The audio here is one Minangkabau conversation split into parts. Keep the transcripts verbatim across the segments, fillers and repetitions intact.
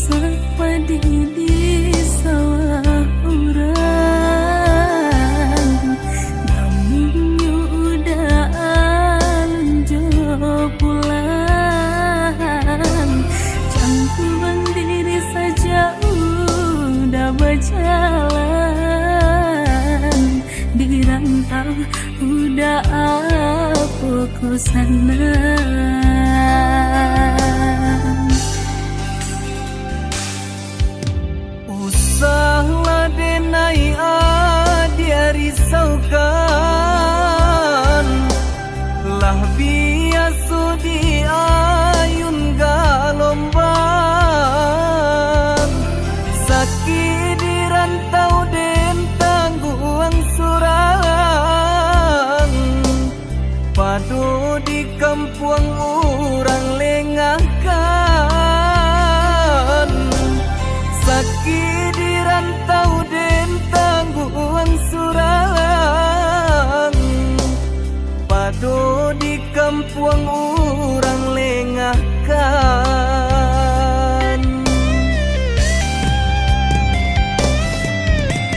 Sapadi di sawah urang, namunnyo udah alun jo pulang. Cangkuang diri sajo udah bajalan, di rantau udah apo ko sanang. Usahlah denai adiak risaukan, lah biaso diayun galombang. Sakik di rantau den tangguang surang, pado di kampuang urang lengahkan. Sakik di rantau den tangguang surang, pado di kampuang urang lengahkan.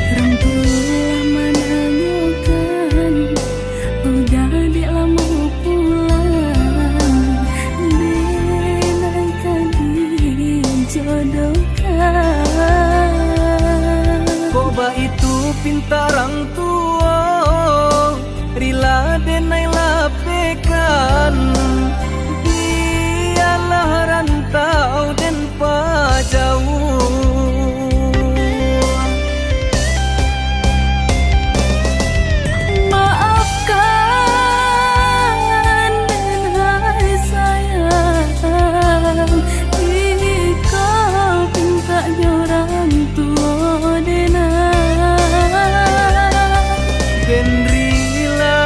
Urang tu lah mananyokan, udah dek lamo pulang, denai ka dijodohkan. Kok baitu pinta rang tuo, rila denai lapehkan, bialah rantau den pajauah. Maafkan den hai sayang, iko pintanyo rang tuo denai. Den rila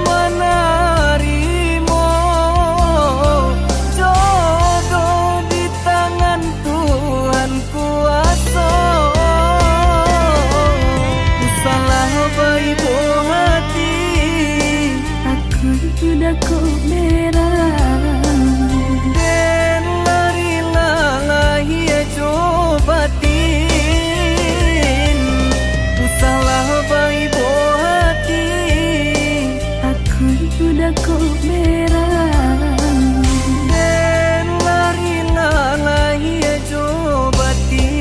manarimo jodoh di tangan Tuhan kuaso. Usahlah baibo hati, aku tu dako berang. Den lah rila lahia jo batin, usahlah baibo hati, aku tu dako berang. Den lah rila lahia jo batin.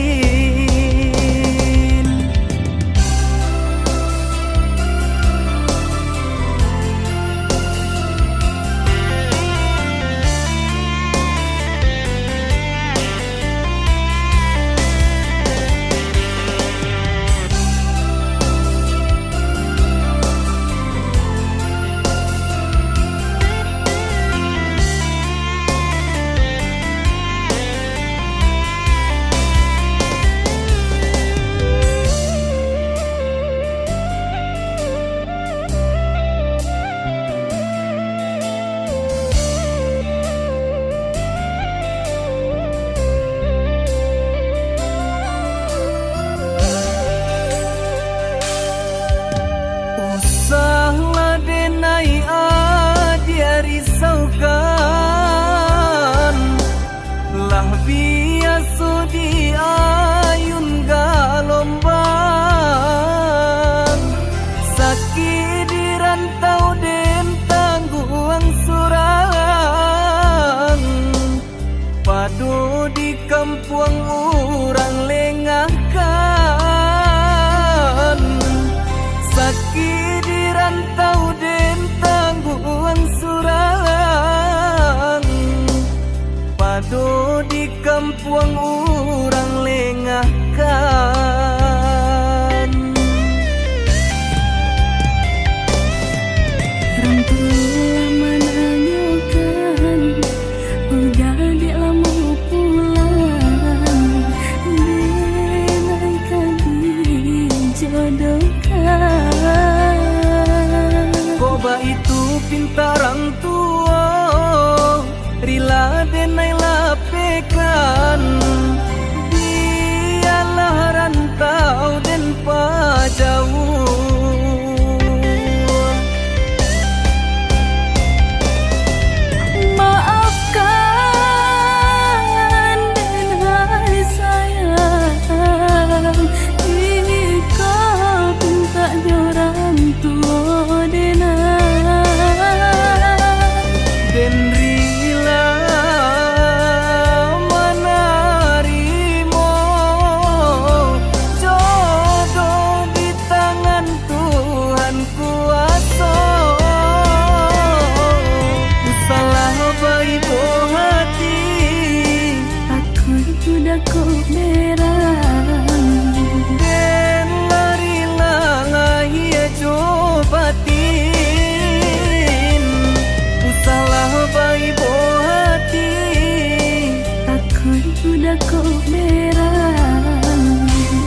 Usahlah denai adiak risaukan, lah biaso diayun galombang. Sakik di rantau den tangguang surang, pado di kampuang urang lengahkan. Sakik di rantau den tangguang surang, pado di kampuang urang lengahkan. Rang tu lah mananyokan, udah dek lamo pulang, denai ka dijodohkan. Kok baitu pinta rang tuo, rila denai lapehkan, bialah rantau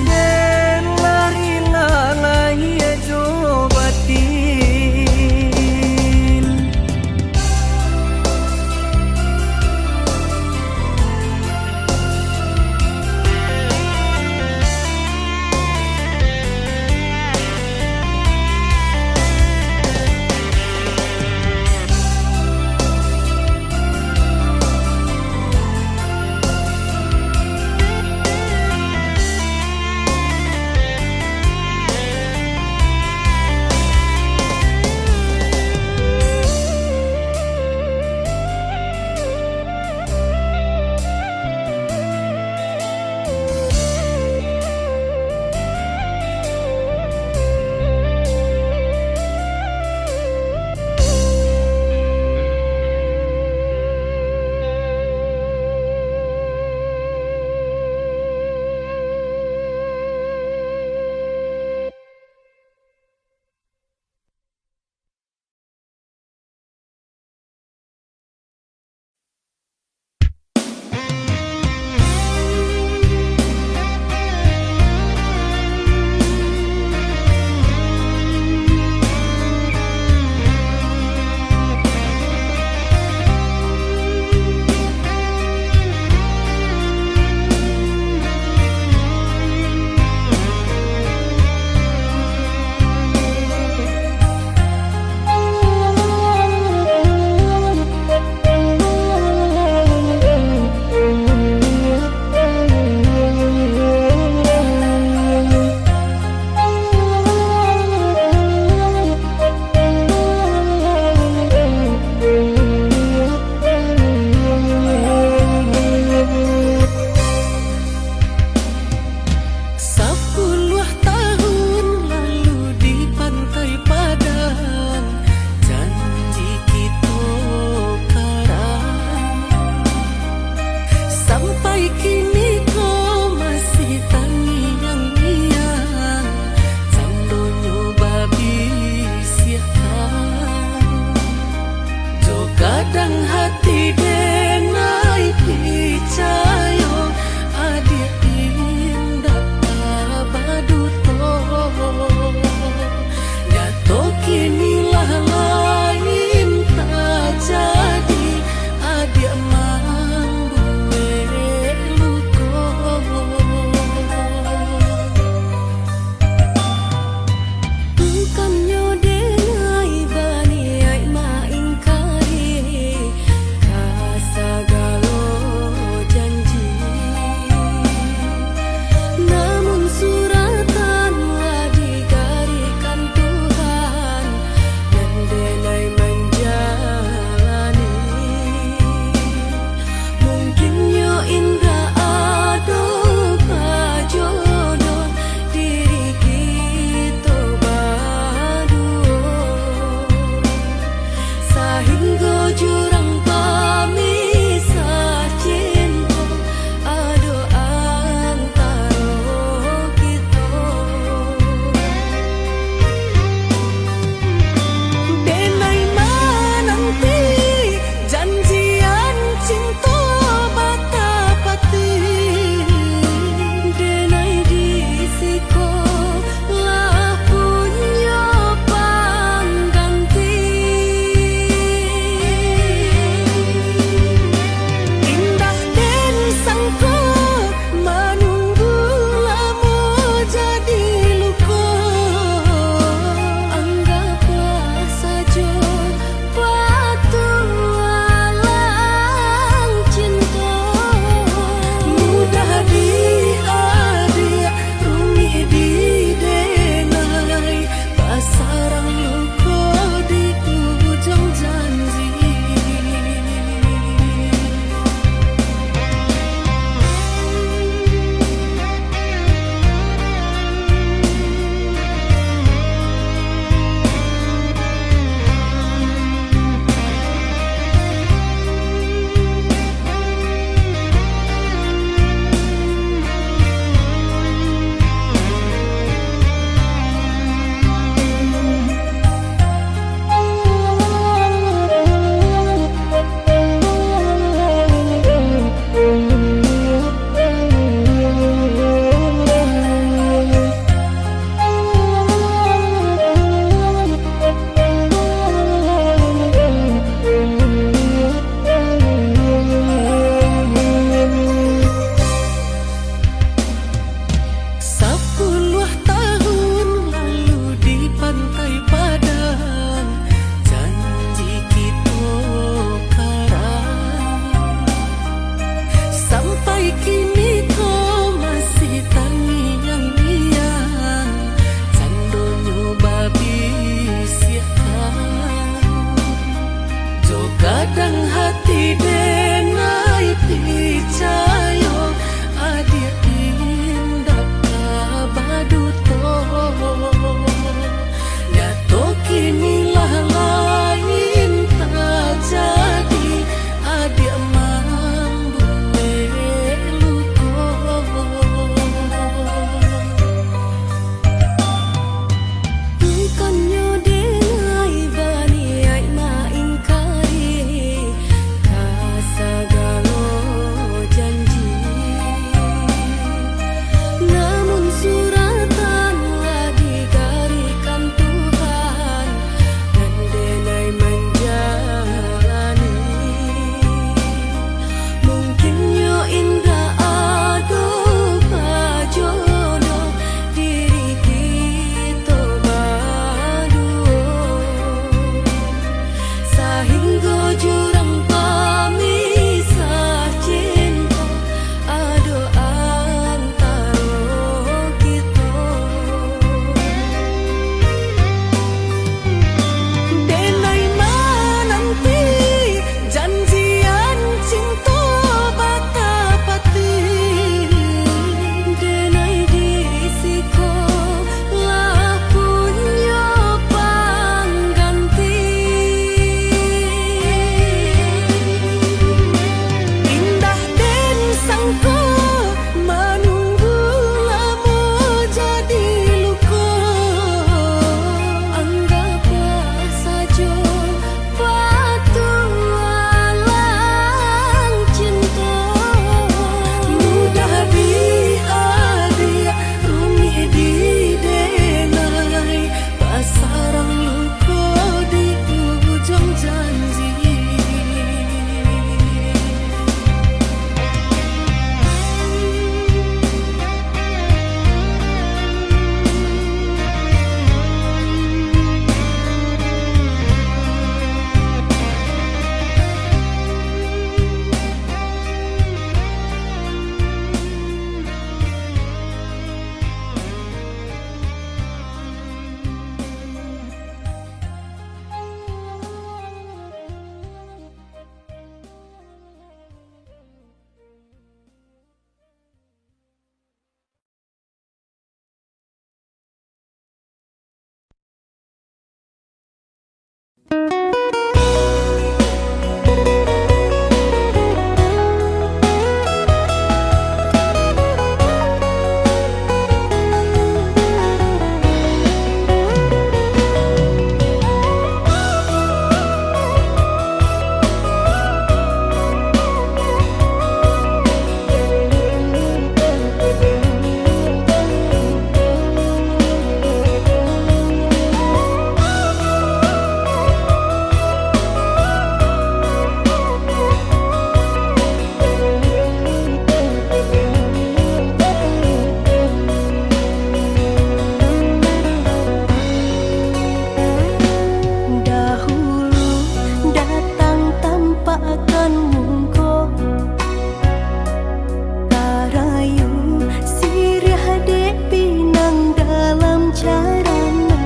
Den lah rila lahia jo batin. Kadang hati denai picayo, adiak indak ka baduto. Nyato kini lah lain tajadi, adiak mambuek luko. Bukannyo denai baniaik maingkari ka sagalo janji, namun suratan lah digarihkan Tuhan, nan denai manjalani. Mungkinnyo indak ado bajodoh diri kito baduo, sahinggo jurang pamisah cinto ado antaro kito. Denai mananti janjian cinto batapati, denai di siko lah punyo pangganti. Indak den sangko, manunggu lamo jadi luko. Anggaplah sajo patualang cinto. Mudah di adiak, rumik di denai, basarang luko di ujuang janji. Dahulu datang tampakkan muko, tarayu siriah dek pinang dalam carana,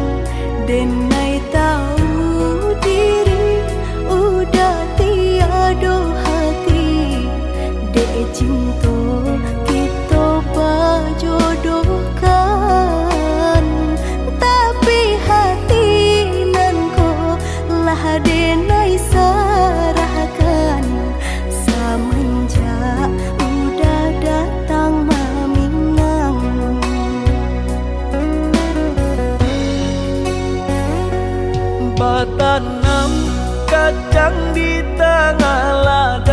denai tahu diri udah tiado hati. Dek cinto kito bajodohkan, tapi hati nan ko lah denai sarahkan, samanjak udah datang maminang. Batanam kacang di tangah ladang.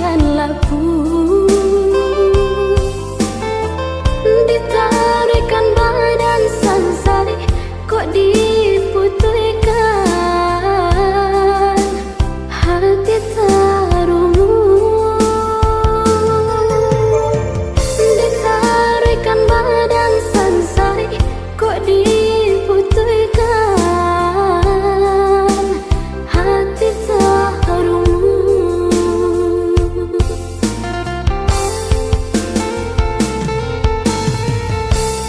Laku ditaruihkan badan sansari, kok diputuihkan hati tarungu. Ditaruihkan badan sansari, kok diputuihkan hati tarungu.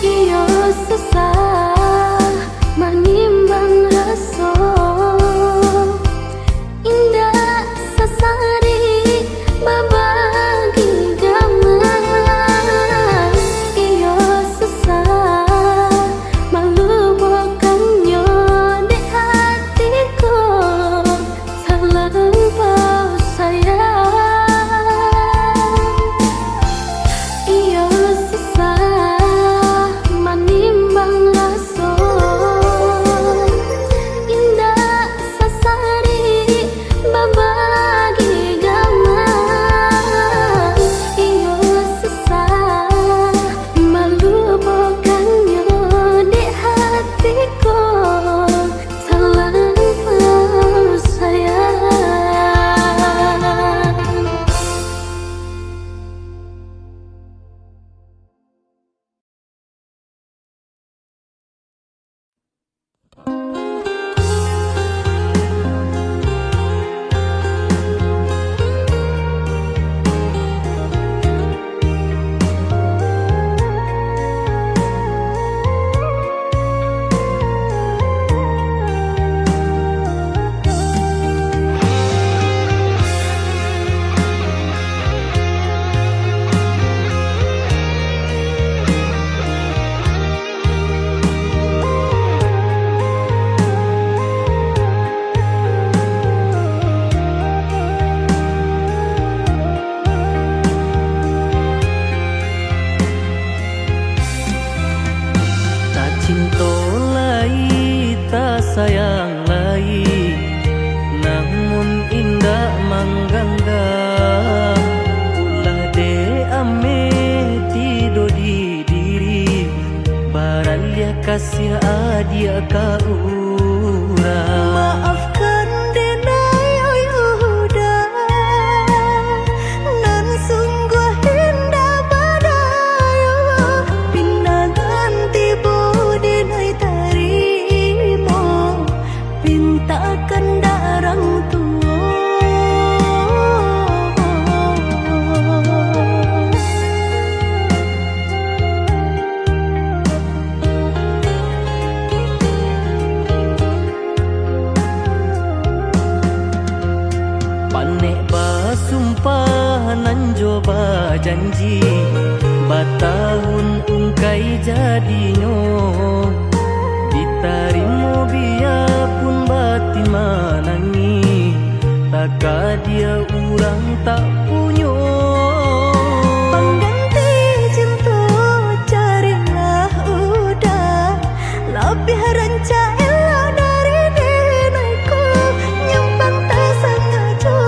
Iyo susah manimbang raso, indak sasari babagi gamal. Iyo susah malupakan nyo dek hati ko talampau sayang. Iyo susah manimbang raso, indak sasari babagi gamal. Iyo susah malupakan nyo dek hati ko talampau sayang. Tacinto lai, tasayang lai, namun indak manggangga. Ulah dek ameh tido di diri, baraliah kasiah adiak ka urang. Maafkan denai, oi Uda, nan sungguah indak badayo. Pinangan tibo denai tarimo, pintakan darang tuo. Panek basumpah nan jo bajanji, batahun ungkai jadinyo. Ditarimo biyapun batin manangih, takah dia urang tak punyo. Pangganti cinto carilah Uda, labiah rancak elok dari denai ko. Nyampang tasangajo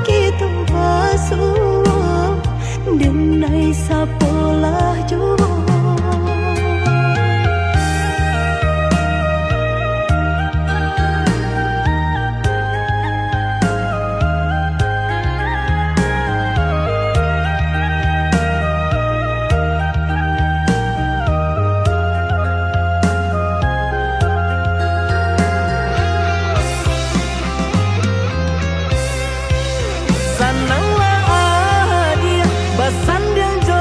kito basuo, denai sapolah juo. Sananglah adiak basandiang jo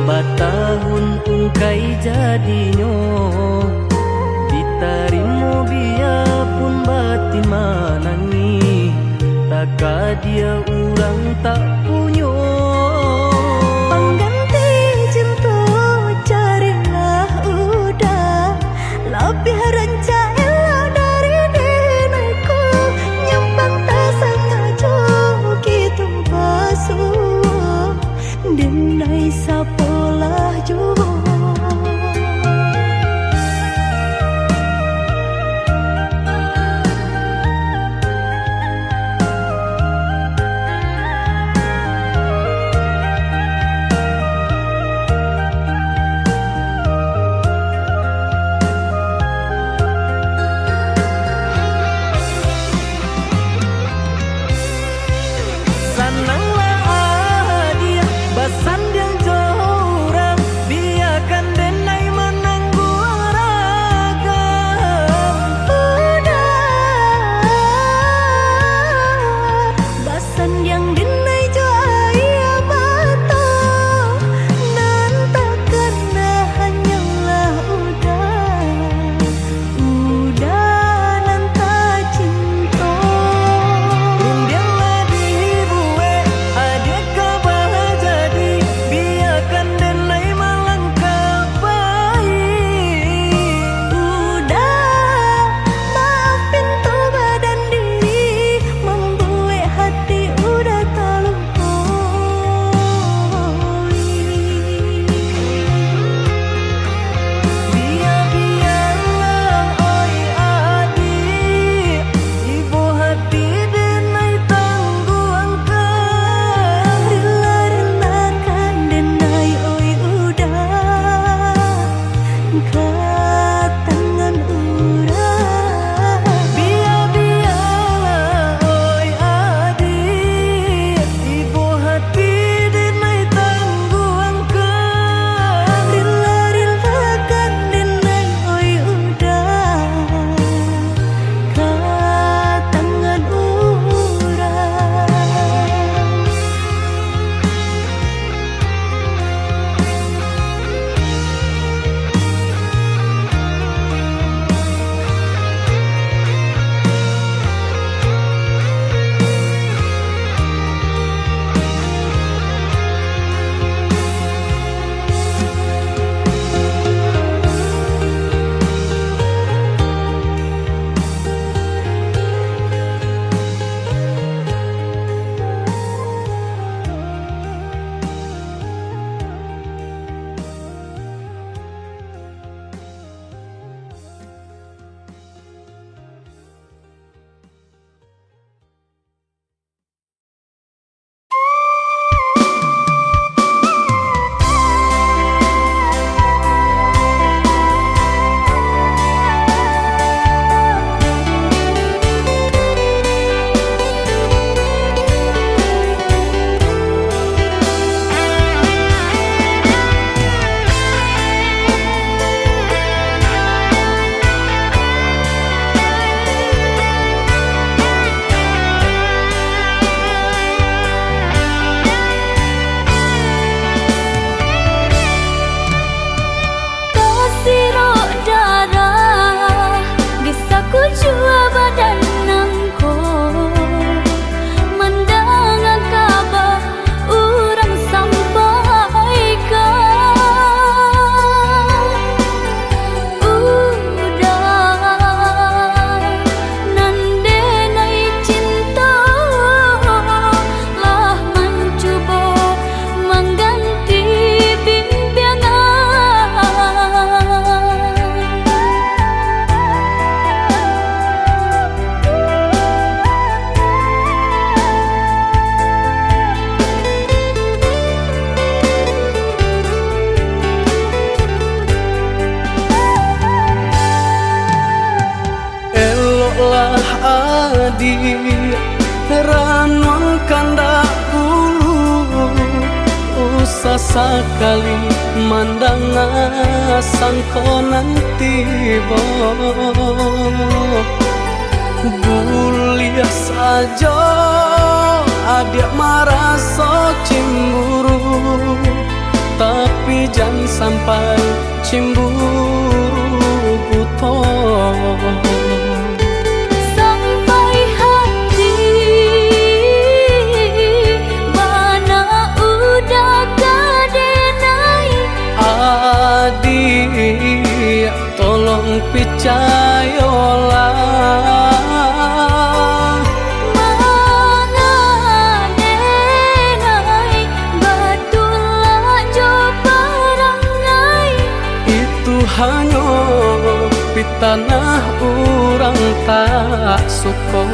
Batahun ungkai jadinyo, ditarimo biyapun batin manangih, takadia urang tak punyo. Pangganti cinto carilah Uda, labiah rancak elok dari denai ko. Nyampang tasangajo kito basuo, denai sapolah juo. Sananglah adiak basandiang jo urang, biakan denai manangguang ragam. Uda, basandiang denai jo aia mato, nan takana hanyolah Uda. Uda nan tacinto. Rundiang lah dibuek, adiak ka bajadi, biakan denai malangkah pai. Uda, maaf pinto badan diri, mambuek hati Uda talu. Biak-biaklah, oi adiak, ibo hati denai tangguangkan. Rila-rilakan denai, oi Uda, ka tangan urang. Biak-biaklah, oi adiak, ibo hati denai tangguangkan. Rila-rilakan denai, oi Uda, ka tangan urang. Tasirok darah di sakujua badan nangko, mandanga kaba urang sampaikan. Uda nan denai cinto lah mancubo mangganti bimbiangan. Eloklah adiak, ranuang kandak ulu, usah sakali mandanga sangko nan tibo. Buliah sajo adiak maraso cimburu, tapi Jan sampai cimburu buto. Sampai hati bana udah ka denai. Adik, tolong picayolah. Manga denai batulak jo parangai. Itu hanyo pitanah urang tak suko.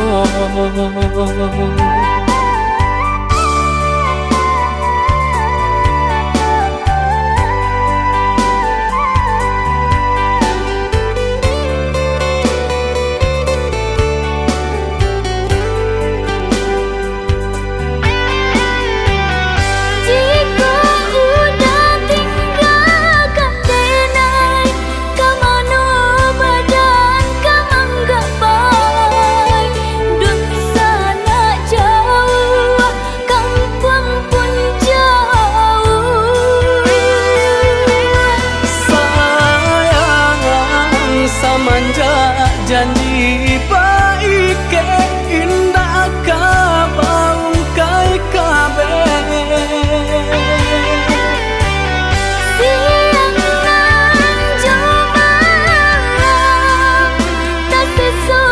Jikok udah tinggakan denai, ka mano badan ka manggapai? Dunsanak jauah, kampuang pun jauah. Sayang, samanjak janji baikek, indak ka baungkai kabeh. Siang nan jo malam, tasiso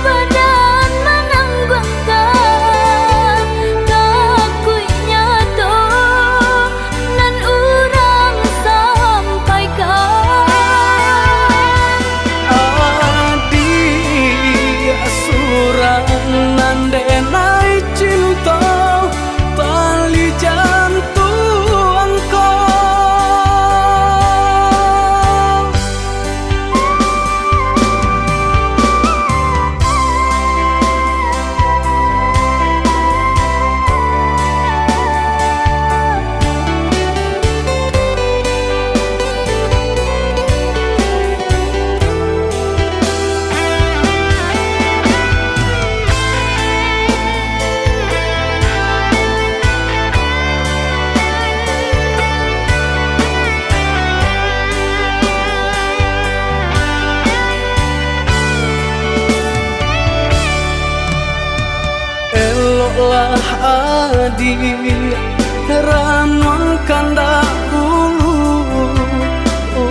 badan manangguangkan, takuiknyo tu nan urang sampaikan. Adik surang nan denai cinto, tali jantuang ko. Eloklah adik, ranuang kandak bulu,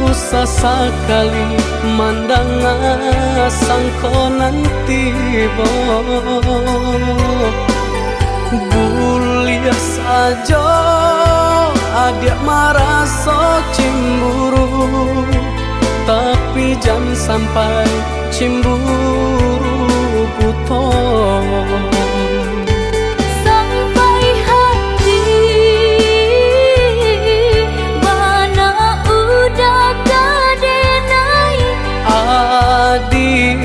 usah sakali mandanga sangko nan tibo. Buliah sajo adiak maraso cimburu, tapi jan sampai cimburu buto. Sampai hati bana udah ka denai. Adik,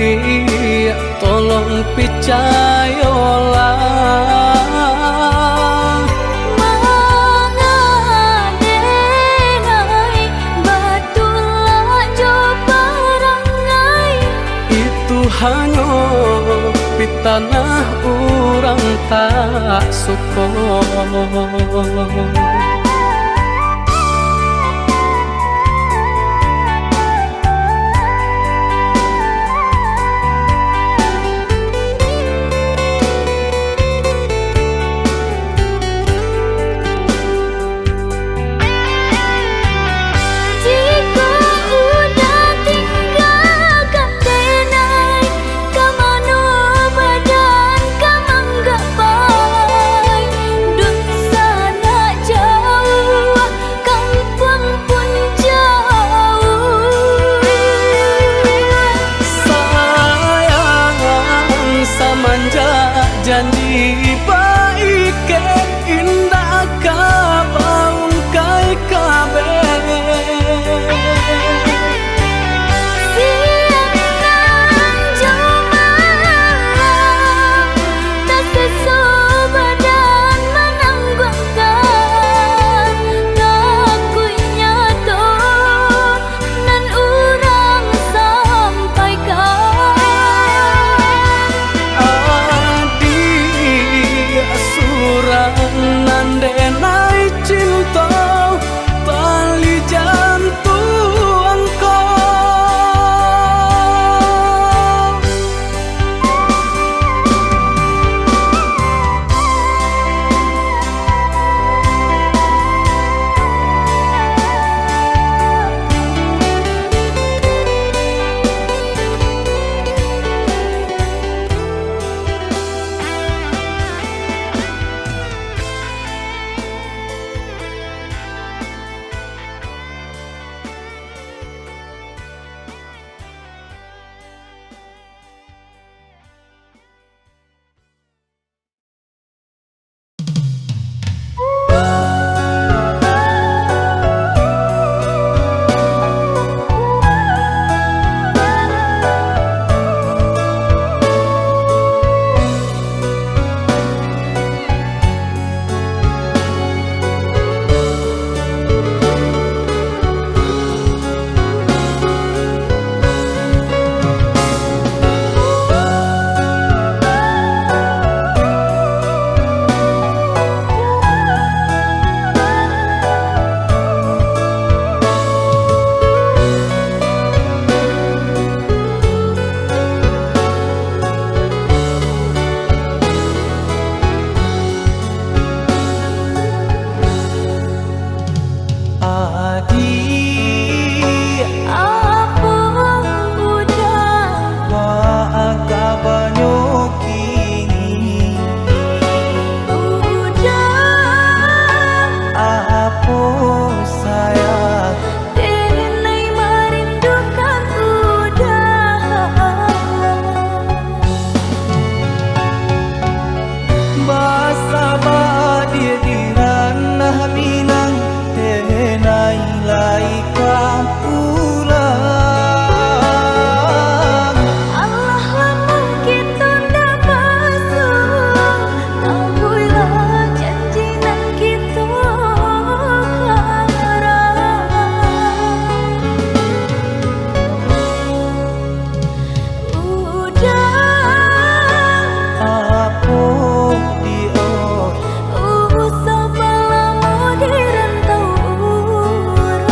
tolong picayolah. Manga denai batulak jo parangai. Itu hanyo pitanah urang tak suko. Jikok udah tinggakan denai, ka mano badan ka manggapai? Dunsanak jauah Apo uda? Baa kabanyo kini? Uda. Apo sayang? Denai marindukan uda. Basaba di ranah Minang, denai lai ka pulang. Alah lamo kito ndak basuo, tabuihlah janji nan kito karang. Uda. Apo di, oh? Usah balamo di rantau urang.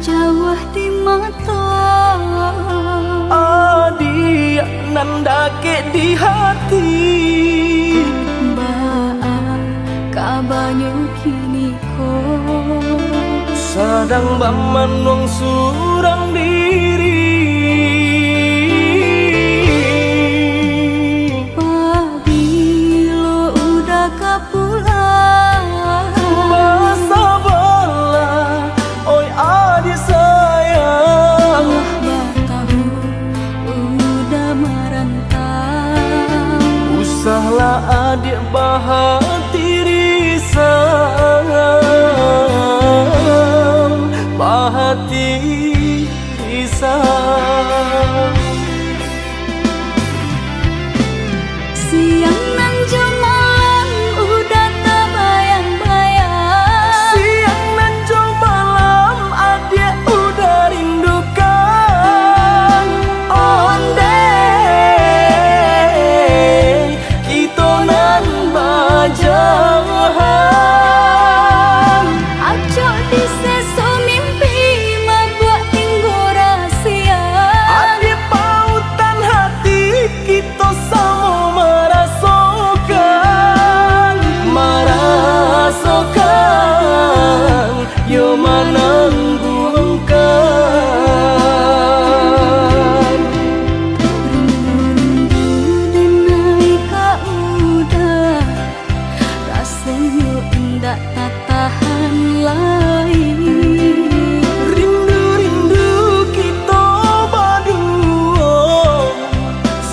Jauah di mato, adiak nan dakek di hati. Baa kabanyo kiniko? Sadang bamanuang surang diri. Pabilo Uda ka pulang? Basabalah, oi adiak sayang. Lah batahun Uda marantau. Usahlah adiak bahati risau, bahati risau. Siang nan jo malam Uda tabayang-bayang. Siang nan jo malam adiak Uda rindukan. Ondeh, kito nan bajauhan. Acok di seso mimpi, mabuak tinggo rasia. Adiak pautan hati, kito samo marasokan, marasokan, yo manangguangkan. Rindu-rindu denai ka Uda, rasonyo indak tatahan lai. Rindu-rindu kito baduo,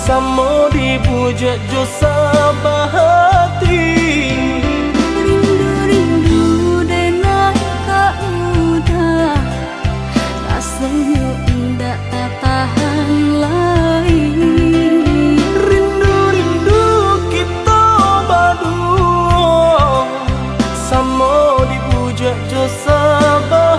samo dibujuak jo sabahati. Rindu-rindu denai ka Uda, rasonyo indak tatahan lai. Rindu-rindu kito baduo, samo dibujuak jo sabahati.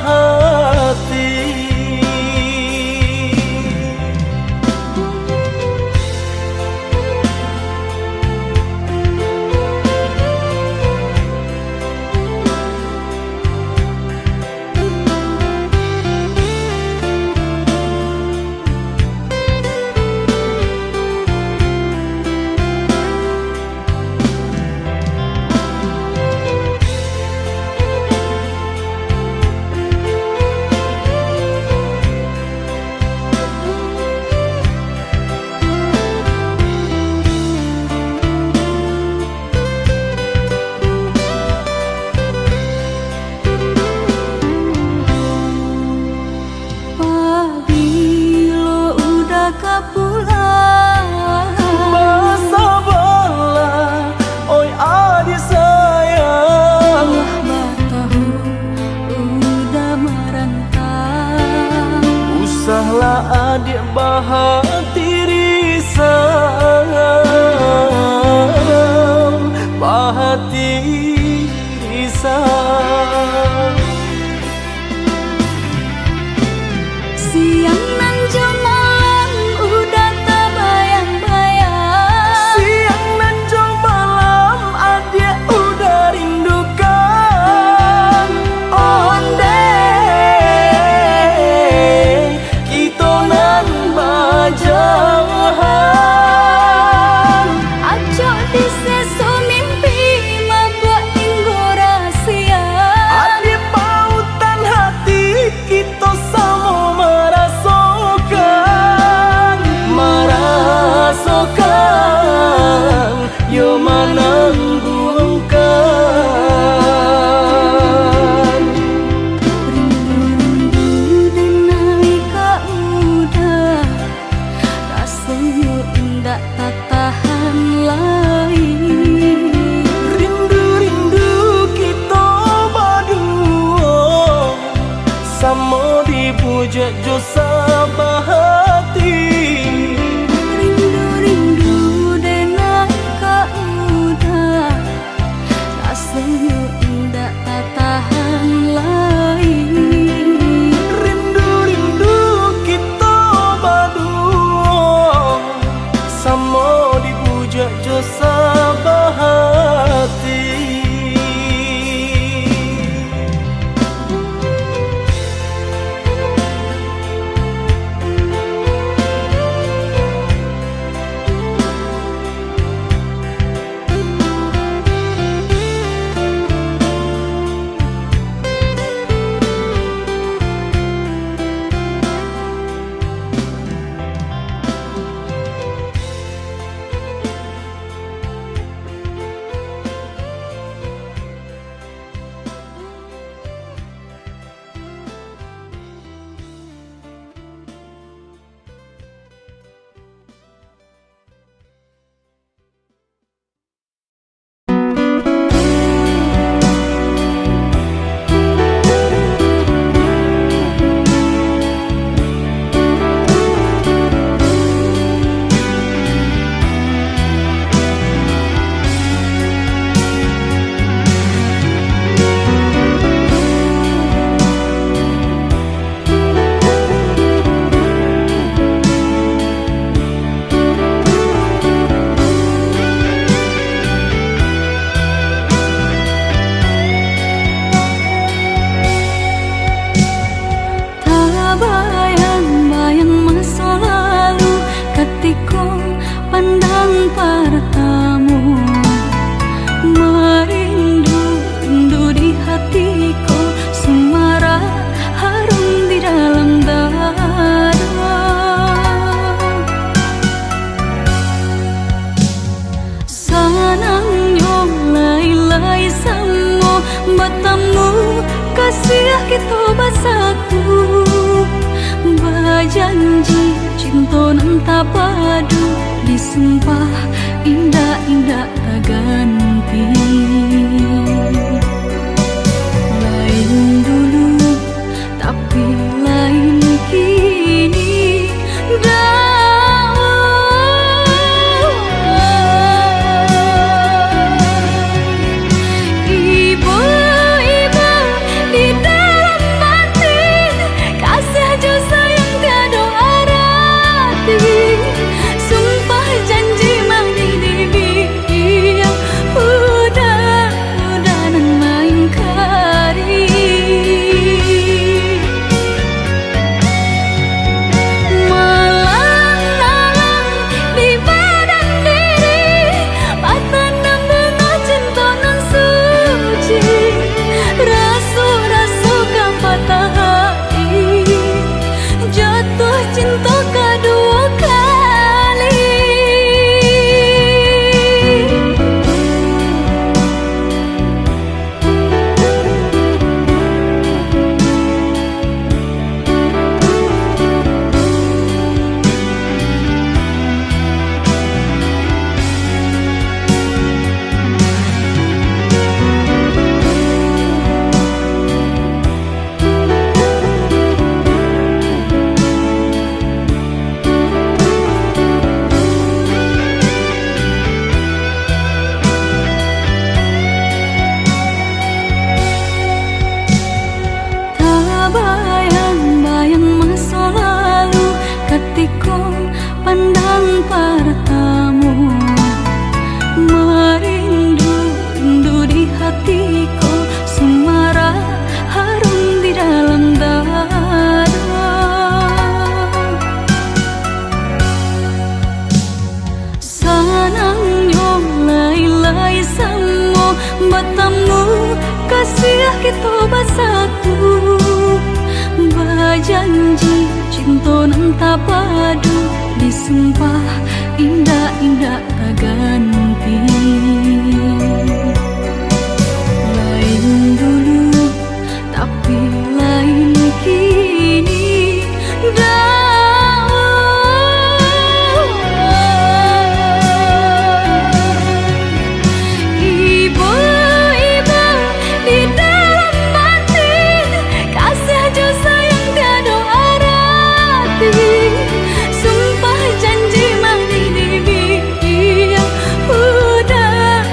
Pabilo Uda ka pulang? Basabalah, oi adiak sayang. Lah batahun Uda marantau. Usahlah adiak bahati risau, bahati risau. Siang nan jo malam Uda tabayang-bayang. Siang nan jo malam adiak Uda rindukan. Ondeh, kito nan bajauhan. Acok di seso mimpi, mabuak tinggo rasia. Adiak Kasiah kito basatu, bajanji cinto nan tapadu, disumpah indak-indak taganti. Lain dulu, tapi lain kini. Ibo-ibo di dalam ati, kasih jo sayang tiado arati. Sumpah janji manih di bibia, udah-udah nan maingkari. Malang-malang di badan diri, batanam bunga cinto nan suci. Raso-raso ka patah ati, jatuah cinto kaduo kali. Tabayang-bayang maso lalu, katiko pandang partamo. Marindu-rindu di hati ko, sumarak harum di dalam dado. Sanangnyo lai-lai samo batamu, kasiah kito basatu. Bajanji cinto nan tapadu, disumpah indak-indak taganti. Lain dulu, tapi lain kini. Ibo-ibo di dalam ati, kasih jo sayang tiado arati. Sumpah janji manih di bibia, udah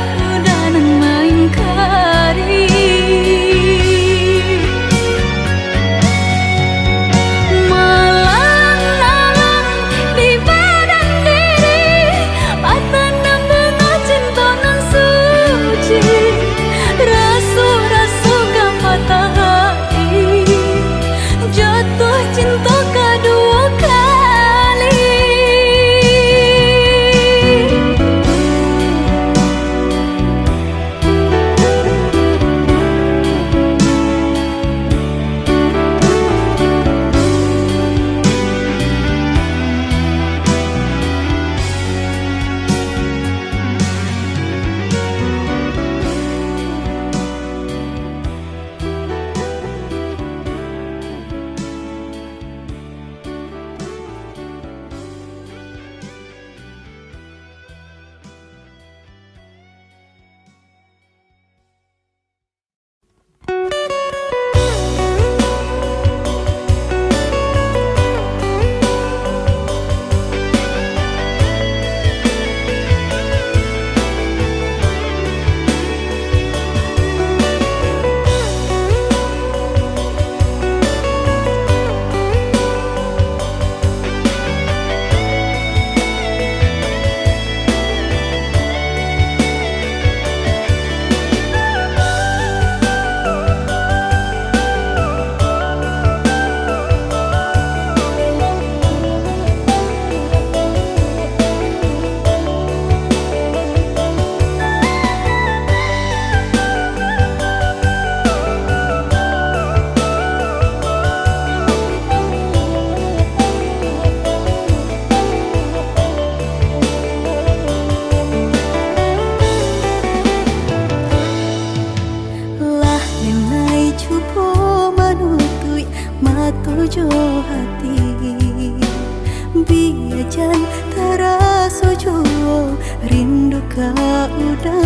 jo hati, bia jan taraso juo rindu ka uda.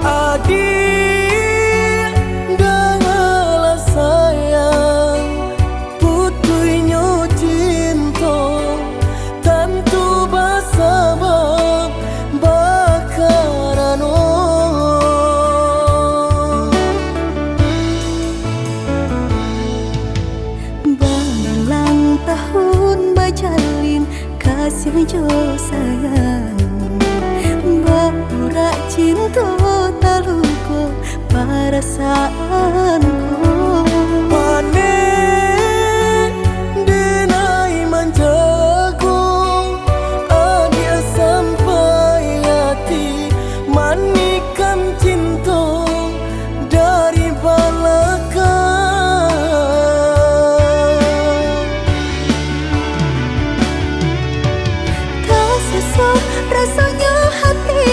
Adiak, dangalah sayang, putuihnyo cinto, tantu basabab bakarano. Bailang tahun bajalin, kasiah jo sayang, baurak cinto taluko parasaanku. Panek denai manjago, adiak sampai ati manikam cinto dari balakang. Tasaso rasonyo hati,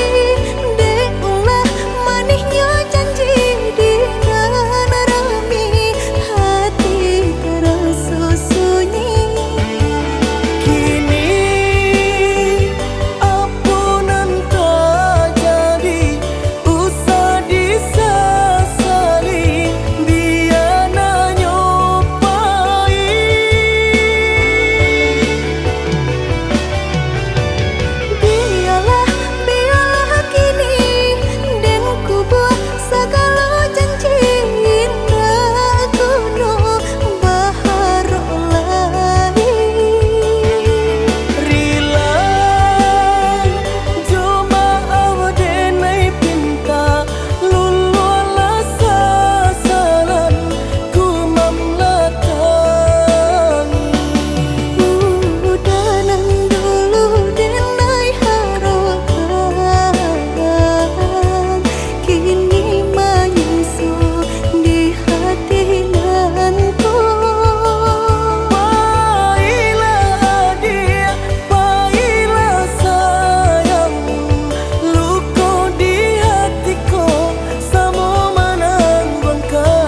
dek ulah manihnyo janji di nan rami, hati taraso sunyi. Kini apo nan tajadi, usah disasali, bia nan nyo pahik. Bialah, bialah kini, den kubua sagalo janji, indak guno baharok lai. Rila jo maaf denai pinta, luluahlah sasalan ku mamalatangi. Uda nan dulu denai harokan, kini manyiso di hati nan ko. Pailah adiak, pailah sayang, luko di hati ko samo manangguangkan.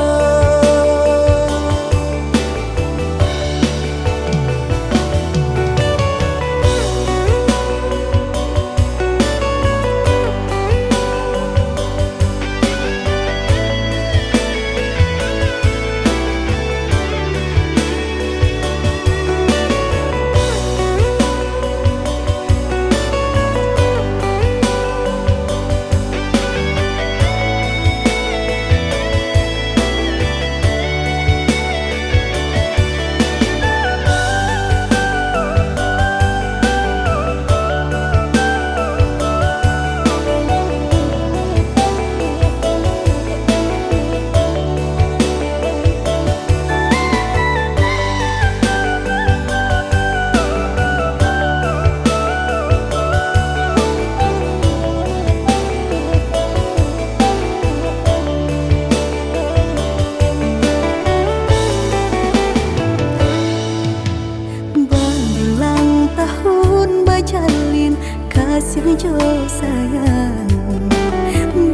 Babilang tahun bajalin, kasiah jo sayang,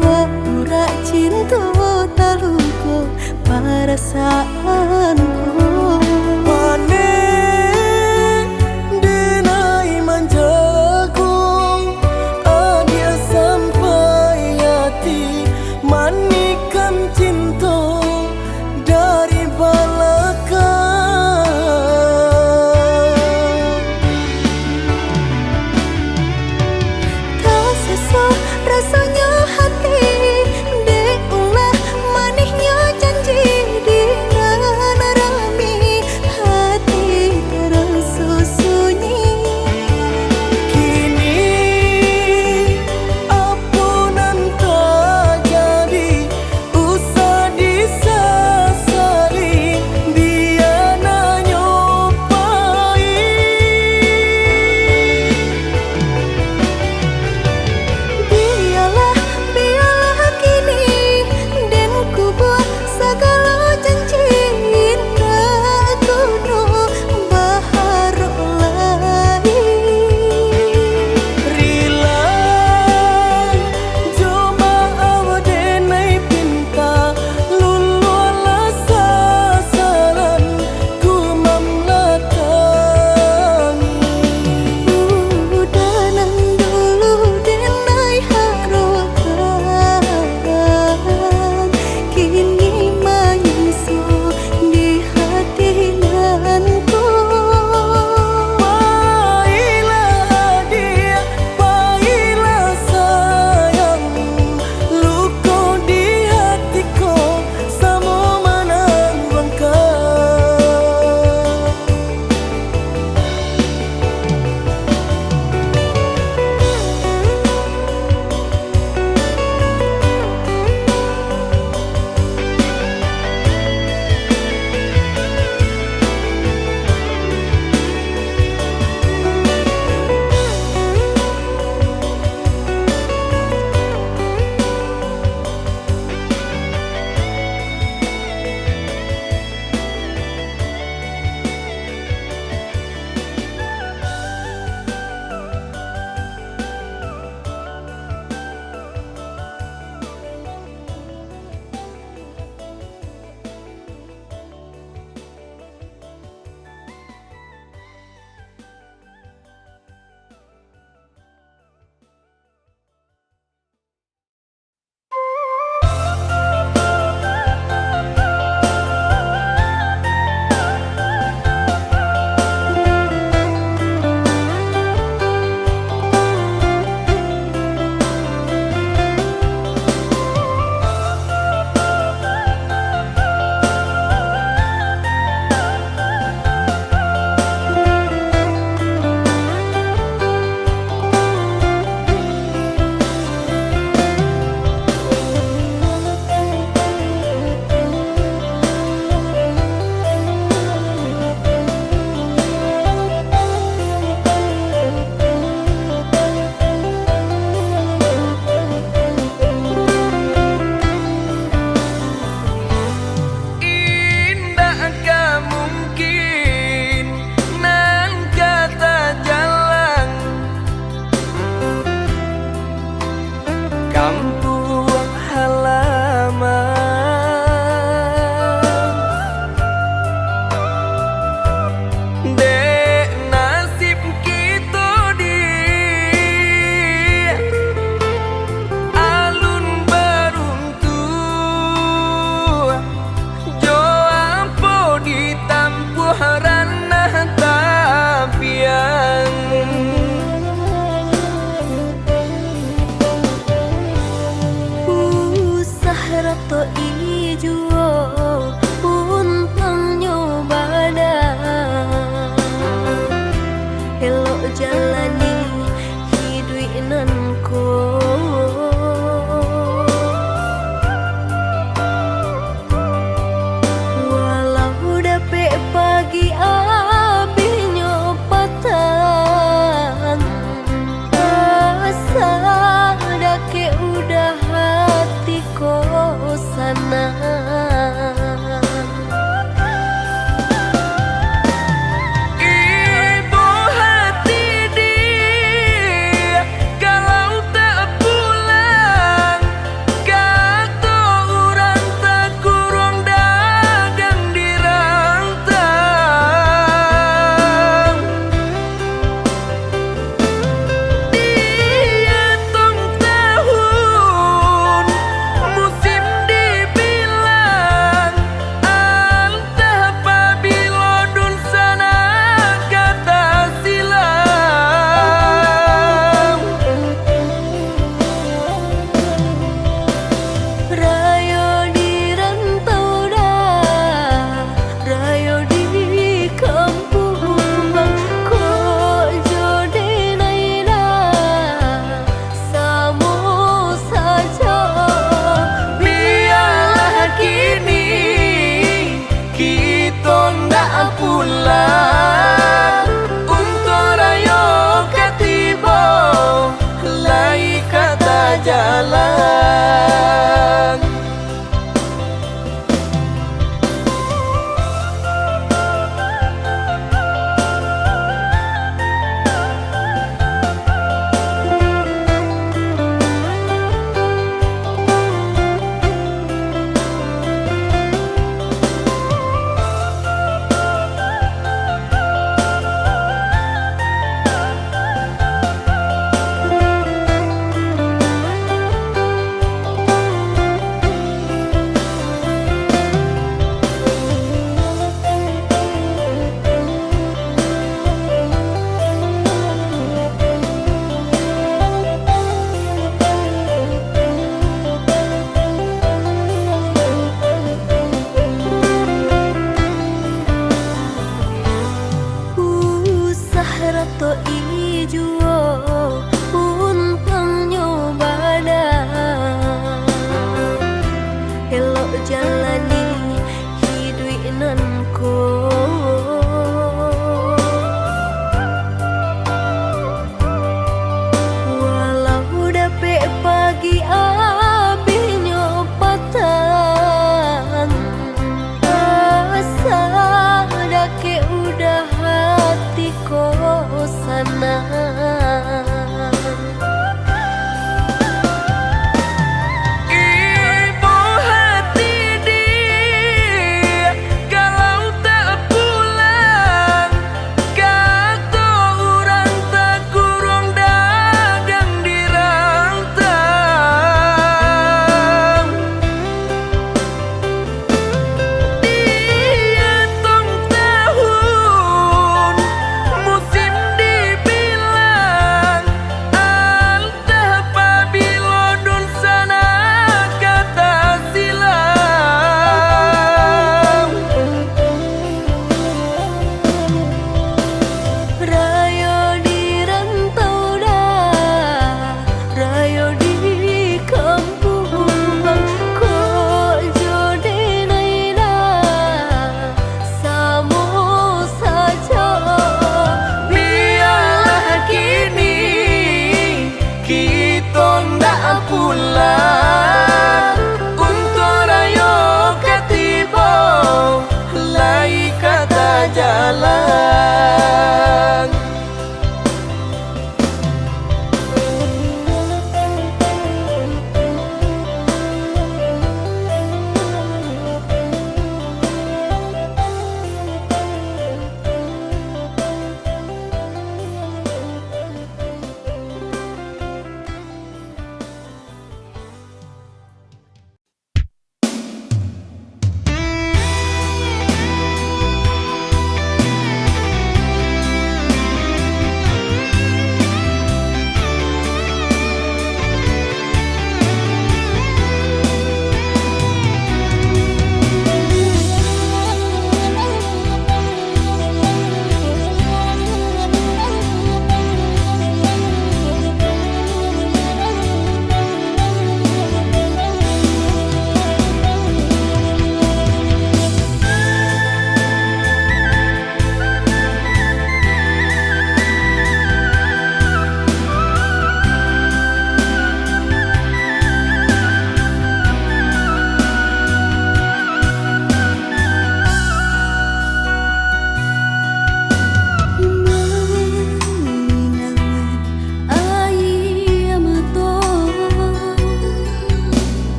baurak cinto taluko parasaanku. Panek denai manjago, adiak sampai ati manikam cinto dari balakang. Tasaso rasonyo hati, dek ulah manihnyo janji di nan rami. To'i juo untuangnyo bana, elok jalani hiduik nan ko. Walau dapek pagi abihnyo patang, asa dakek udah hati ko sanang.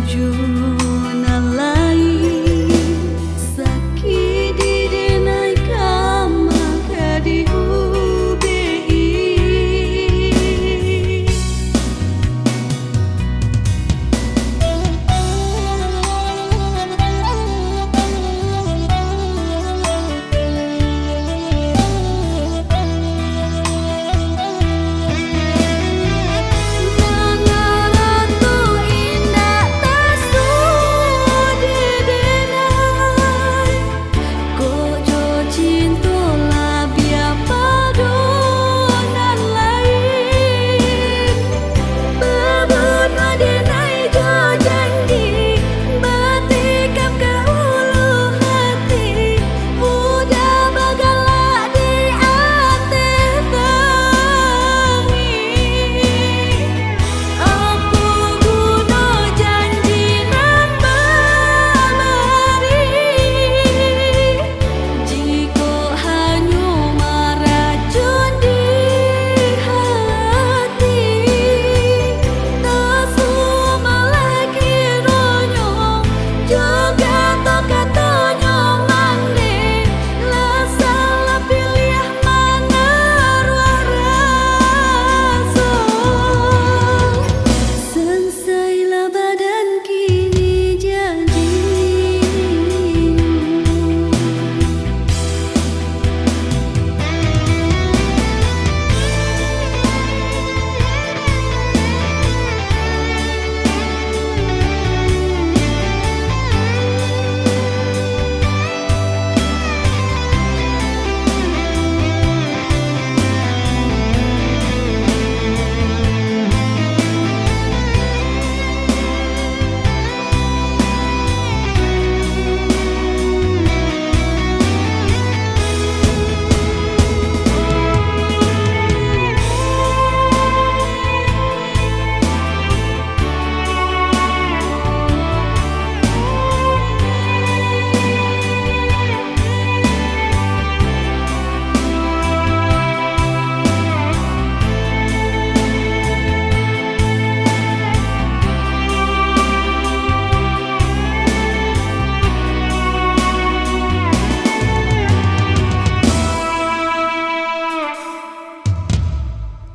Jo nan lain, sakik di denai kama ka diubehi. Nan arato indak tasuo di denai, kok jo cinto labiah pado nan lain. Babunuah denai jo janji, batikam ka ulu hati, udah bagalak di ateh tangih. Apo guno janji nan babari, jikok hanyo maracun di hati? Tasuo malah kironyo, jo kato-katonyo mandeh, lah salah piliah manaruah raso. Sansailah badan kini janjinyo.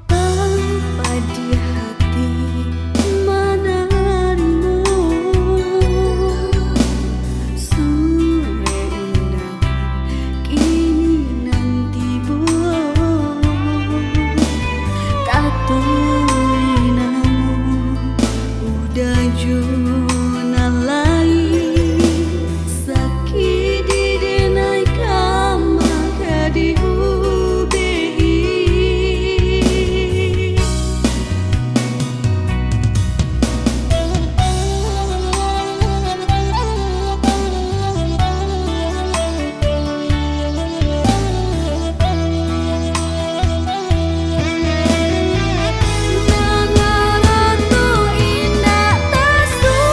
Papadiah ati manarimo surek undangan kini nan tibo. Tatulih namo udah jo nan lain, sakik di denai kama ka diubehi. Nan arato indak tasuo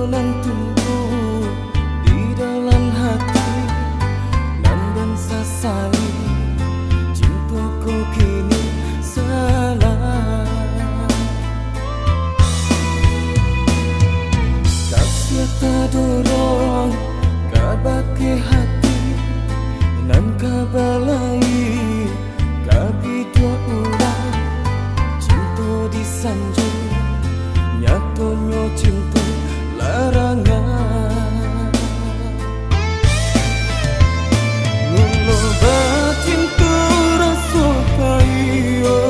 Nan tumbuah di dalam hati, nan den sasali, cinto ko kini salah. Kasiah tadorong kabake hati, nan ka balayi ka biduak urang. Cinto disanjung, nyatonyo cinto larangan. Mulo bacinto raso payo,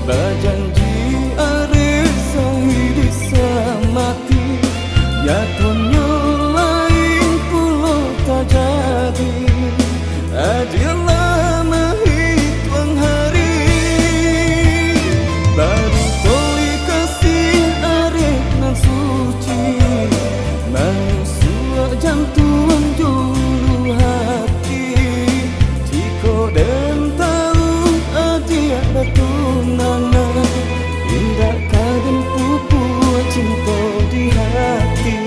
bajanji areh saiduik samati. Nyatonyo lain pulo tajadi, adiaklah mahituang hari. Barito likasih areh nan suci, manyusuak jantuang jo ulu hati. Jikok den tawu adiak batunangan, indak ka den pupuak cinto di hati.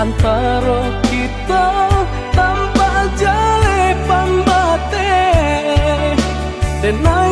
Antaro kito tampak jaleh pambateh, dek nan